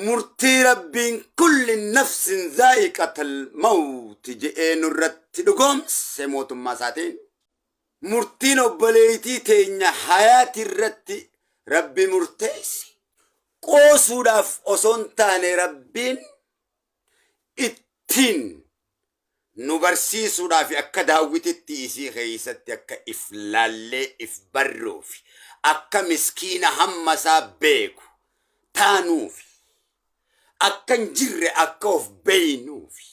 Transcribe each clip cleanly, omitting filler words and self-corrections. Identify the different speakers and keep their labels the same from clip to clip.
Speaker 1: Murtii Rabbiin kulli nafsin zaa'iqatal mawti je'ee nurratti dhugoomse mootummaa isaatiin. Murtiin obboleeytii teenya hayaati irratti Rabbi murteesse qoosuudhaaf osoo hin taane Rabbiin ittiin nu barsiisuudhaaf akka daawwititti isii keessatti akka if laallee if barruufi akka miskiina hamma isaa beeku taanuufi akka hin jirre akka of beeynuufi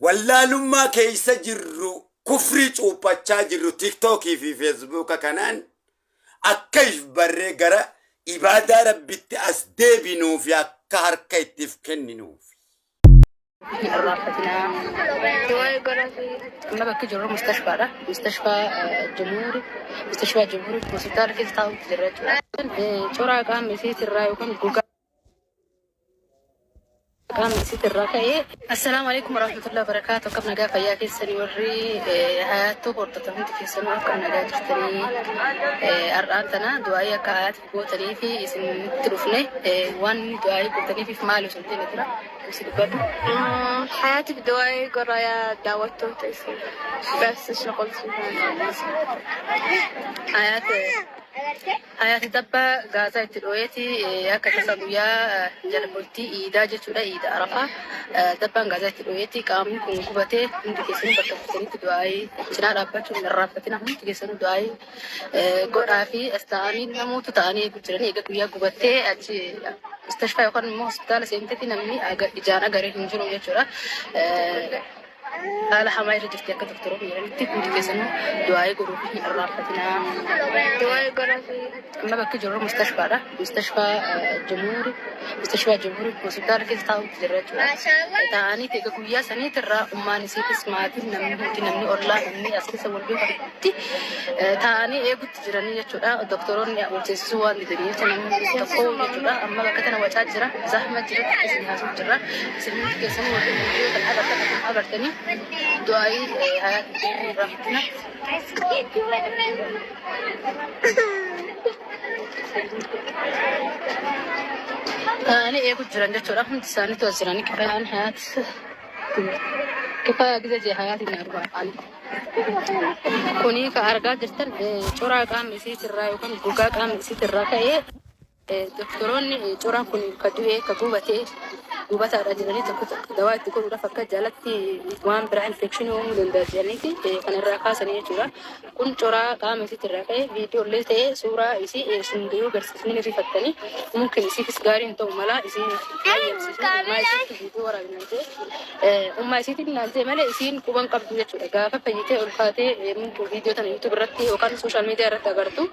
Speaker 1: wallaalummaa keessa jirru kufrii cuuphachaa jirru tiktookii fi feesbuuka kanaan akka if barree gara ibaadaa Rabbitti as deebinuufi akka harka ittiif kenninuufi.
Speaker 2: Hin irraanfatinaa. Amma bakki jirru mustashfaadha. Mustashfaa Jumuuri. Mustashfaa Jumuuri hospitaala keessa taa'utti jirra jechuudha. Coraa qaama isiitirraa yookaan gogaa qaama isiitirraa ka'ee. Assalaamu alaikum warahmatullahi wabarakatuh. Akkam nagaa fayyaa keessanii warri hayaattuu hordoftan hundi keessanuu akkam nagaa jirtanii? Har'aan tana du'aayii akka hayaatiif gootanii fi isinitti dhufne, waan inni du'aayii gootaniif maali osoo hin jenne dura ibsi dubbadhu.
Speaker 3: حياتي بدواي قرايا دعوتهم تيسير بس ايش قلت.
Speaker 2: Hayaat Hayaati tabba Gaazaa itti dhooyeeti akka tasa guyyaa jala bultii iidaa jechuudha, iida Arafaa dabbaan Gaazaa itti dhooyeeti qaamni kun gubatee. Hundi keessanuu bakka jirtanitti du'aayii cinaa dhaabbachuun hin irraanfatina. Hundi keessanuu du'aayii godhaa fi as ta'anii namoota ta'anii eeguu jiranii. Egaa guyyaa gubattee achi mustashfaa yookaan immoo hospitaala seentetti namni ijaan agaree hin jiru jechuudha. Haala hamaa irra jirti akka doktoroonni jedhanitti. Hundi keessanuu du'aayii godhuu fi hin irraanfatinaa.
Speaker 3: دواي قرايا.
Speaker 2: Amma bakki jirru mustashfaadha. Mustashfaa Jumuuri. Mustashfaa Jumuuri hospitaala keessa taa'utti jirra jechuudha. Taa'anii egaa guyyaa saniitirraa ummaan isiitis, maatiin, namni hundi, namni ollaa, namni as keessa wal beekanitti taa'anii eegutti jiranii jechuudha. Doktoroonni wal seensisuu waan didanii jecha namni tokko jechuudha. Amma bakka tana wacaa jira. Zahma jira. Isin haasuu jira. Isin hundi keessanuu warri viidiyoo kana agartan akkuma agartanii du'aayii hayaati hin irraanfatina. Taa'anii eegu jiran jechuudha. Hundi isaaniitu as jiranii kifayaan hayaat kifayaa gisa jee hayaatiin na argaa afaan. Kuni ka argaa jirtan coraa qaama isiitirraa yookaan gogaa qaama isiitirraa ka'ee, doktoroonni coraan kun ka du'ee ka gubatee gubataadha jedhanii tokko tokko dawaa itti godhuudhaaf akka jalatti waan biraa infekshinii uumuu danda'a jedhaniiti kan irraa kaasanii jechuudha. Kun coraa qaama isiitirraa ka'e, viidiyoo illee ta'ee suuraa isii isin yoo agarsiisni ni rifattanii, mumkin isiifis gaarii hin ta'u mala isiin ayyamsiisu ummaa isiitti viidiyoo waraabinaan ta'e ummaa isiitiin naan ta'e malee isiin quban qabdu jechuudha. Gaafa fayyitee ol kaatee mumkin viidiyoo tana YouTube irratti yookaan social media irratti agartu.